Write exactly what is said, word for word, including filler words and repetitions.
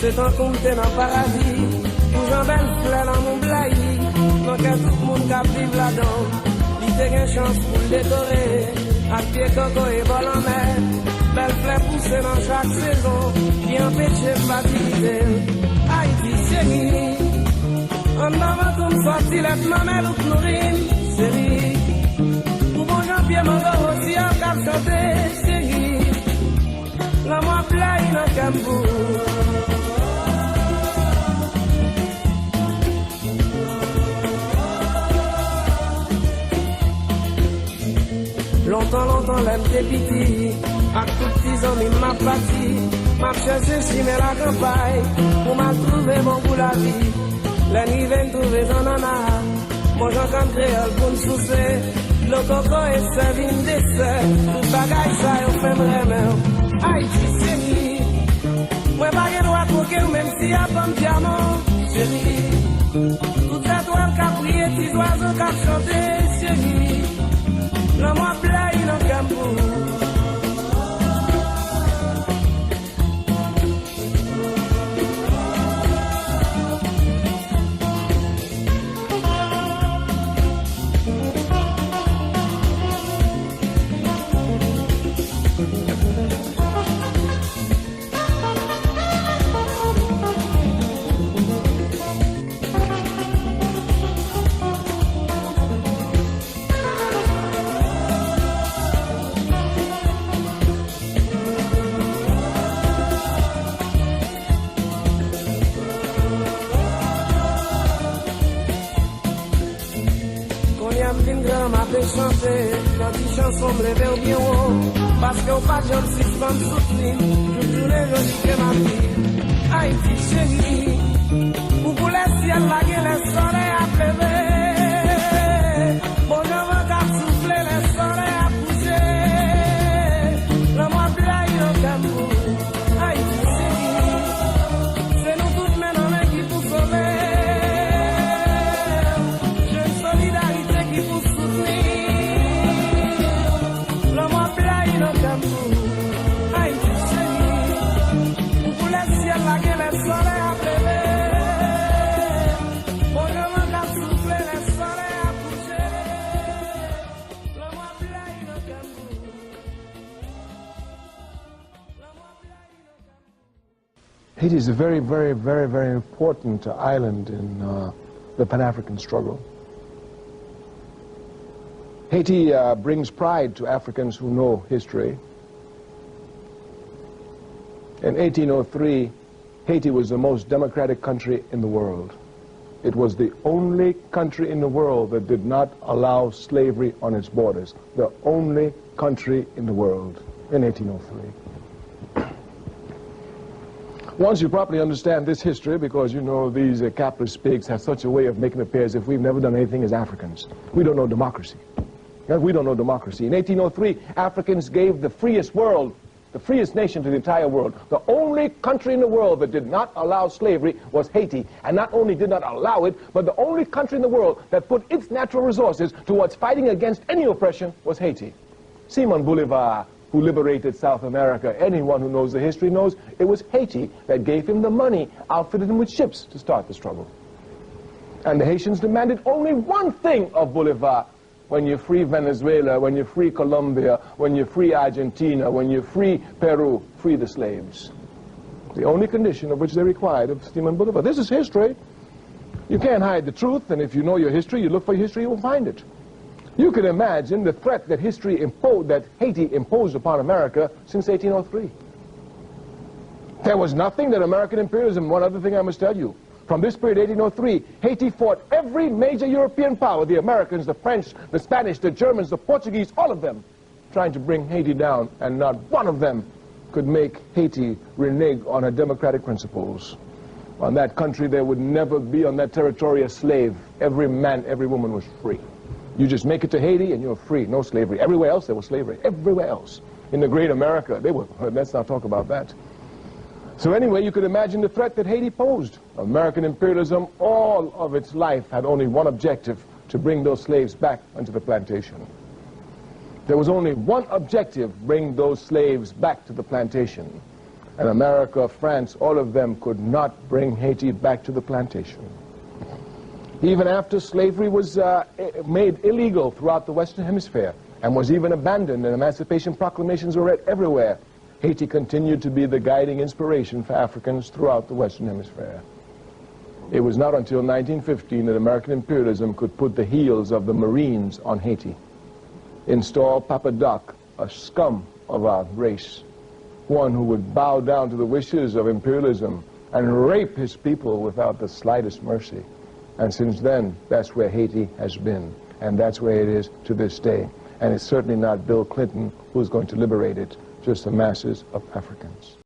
Se tankou m te nan paradi, pou jan bèl flè lanmou blayi nan kè tout moun k ap viv ladan l. Li te gen chans pou l dekore ak pye kokoye bò lanmè. Bèl flè pouse nan chak sezon ki anpeche m pa ti kite l. Ayiti cheri, anndan vant ou m sòti lèt manmèl ou k nouri m, cheri. Pou bon jan pye mango rosiyal k ap chante, cheri. Lanmou ap blayi nan kè m pou ou. Lontan, lontan, lè m te piti, ak tout ti zanmi m, m ap pati. M ap chèche chimen lakanpay pou m al twouve bon gou lavi. Lè n rive, n twouve zannanna, bon jan kann kreyòl pou n souse. Dlo kokoye sèvi n desè, tout bagay sa yo fè m renmen w. Ayiti cheri, mwen pa gen dwa twoke w menm si y ap ban m dyaman, cheri. Tout zètwal k ap briye, ti zwazo k ap chante, cheri. Lanmou ap blayi nan kè m pou ou. Kounye a m vin gran, m ape chante nan ti chanson m, leve w byen wo, paske w pa t janm sispann soutni m tout jounen jodi ke m ap viv. Ayiti cheri, pou koulè syèl la gen lè sòlèy ap leve, bon jan van k ap soufle lè sòlèy ap kouche. Lanmou ap blayi nan kè m pou ou. Ayiti cheri, se nou tout men nan men ki pou sove. Jèn solidarite ki pou soutni. Lanmou ap blayi nan kè m pou ou. Ayiti cheri, pou koulè syèl la gen lè sòlèy ap leve. Bon jan van k ap soufle lè sòlèy ap kouche. Lanmou ap blayi nan kè m pou ou. Lanmou ap blayi nan kè m pou ou. Haiti is a very, very, very, very important island in uh, the Pan African struggle. Haiti uh, brings pride to Africans who know history. In eighteen oh three, Haiti was the most democratic country in the world. It was the only country in the world that did not allow slavery on its borders. The only country in the world in eighteen oh three. Once you properly understand this history, because you know these uh, capitalist pigs have such a way of making it appear as if we've never done anything as Africans. We don't know democracy. Yes, we don't know democracy. In eighteen oh three, Africans gave the freest world the freest nation to the entire world. The only country in the world that did not allow slavery was Haiti. And not only did not allow it, but the only country in the world that put its natural resources towards fighting against any oppression was Haiti. Simon Bolivar, who liberated South America, anyone who knows the history knows it was Haiti that gave him the money, outfitted him with ships to start the struggle. And the Haitians demanded only one thing of Bolivar: when you free Venezuela, when you free Colombia, when you free Argentina, when you free Peru, free the slaves. The only condition of which they required of Simon Bolivar. This is history. You can't hide the truth, and if you know your history, you look for your history, you will find it. You can imagine the threat that history imposed, that Haiti imposed upon America since eighteen oh three. There was nothing that American imperialism, one other thing I must tell you, from this period, eighteen oh three, Haiti fought every major European power, the Americans, the French, the Spanish, the Germans, the Portuguese, all of them, trying to bring Haiti down, and not one of them could make Haiti renege on her democratic principles. On that country, there would never be on that territory a slave. Every man, every woman was free. You just make it to Haiti and you're free. No slavery. Everywhere else, there was slavery. Everywhere else. In the great America, they were, let's not talk about that. So anyway, you could imagine the threat that Haiti posed. American imperialism, all of its life, had only one objective: to bring those slaves back onto the plantation. There was only one objective: bring those slaves back to the plantation. And America, France, all of them could not bring Haiti back to the plantation. Even after slavery was uh, made illegal throughout the Western Hemisphere and was even abandoned, and emancipation proclamations were read everywhere, Haiti continued to be the guiding inspiration for Africans throughout the Western Hemisphere. It was not until nineteen fifteen that American imperialism could put the heels of the Marines on Haiti, install Papa Doc, a scum of our race, one who would bow down to the wishes of imperialism and rape his people without the slightest mercy. And since then, that's where Haiti has been, and that's where it is to this day. And it's certainly not Bill Clinton who's going to liberate it, just the masses of Africans.